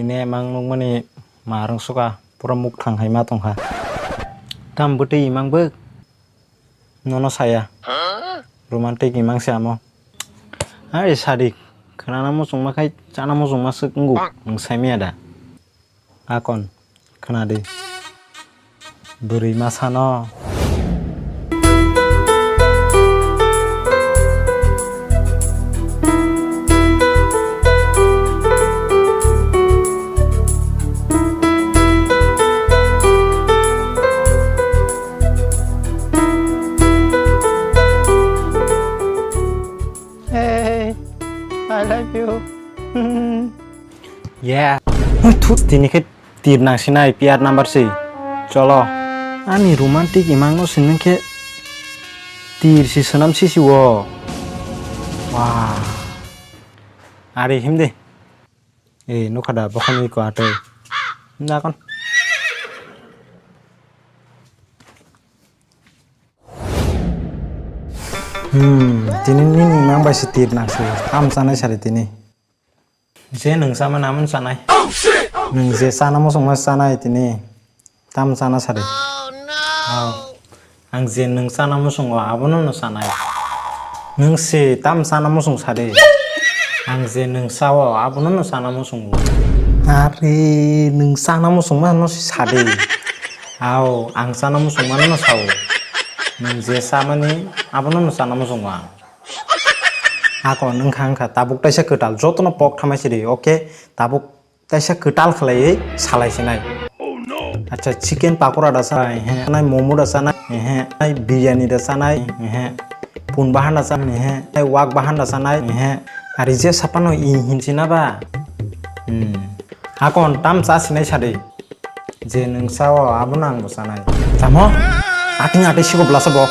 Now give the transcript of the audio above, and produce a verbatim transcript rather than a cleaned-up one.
Ine mang nukmani ma rwngsuka, pura mukthang hai ma tongkha. Tam bwtwi imang bwk? Nono saya. Romantic imang se amo. Hai sadi, khwnana muchungma khai chana muchungma swk wngo, nwng saimaya da? Akon, khwnadi. Bwrwi masa no. Hey, I love you. Yeah. Thut, tini khe tir nang sinai, piyar number si. Cholo. Ani romantic imang no sinung khe tir si swnam sisi o. Wah. Ari himdi. Ei, nukha da, bokhani ko atwi. Nakon. Hmm, tini nini imang bai se tir nang se. Tam chanai sari tini. Je nwng chamani amo chanai. Nwng je chana muchungma chanai tini. Tam chana sadi. Aw. Ang je nwng chana muchungo abono no chanai. Nwng se tam chana muchung sadi. Ang je nwng chao abono no chana muchungo. Are nwng chana muchungma no se sadi. Aw, ang chana muchungma no sao. Nwng je chamani abono no chana muchungo ang. Ako nwng kha wngkha tabuk taisa kwtal jotono pok thamai sidi, okay? Tabuk taisa kwtal khlaiwi salai sinai. Acha, chicken pakora da sanai, he, nai momo da sanai, he, nai biryani da sanai, he, pun bahan da sanai, he, nai wak bahan da sanai, he, ari je sapano i hinsi na ba? Hmm. Hakon tam cha sinai sadi. Je nwng sao, abono ang bo chanai. Chamo? Ating ating sigo blasa bo.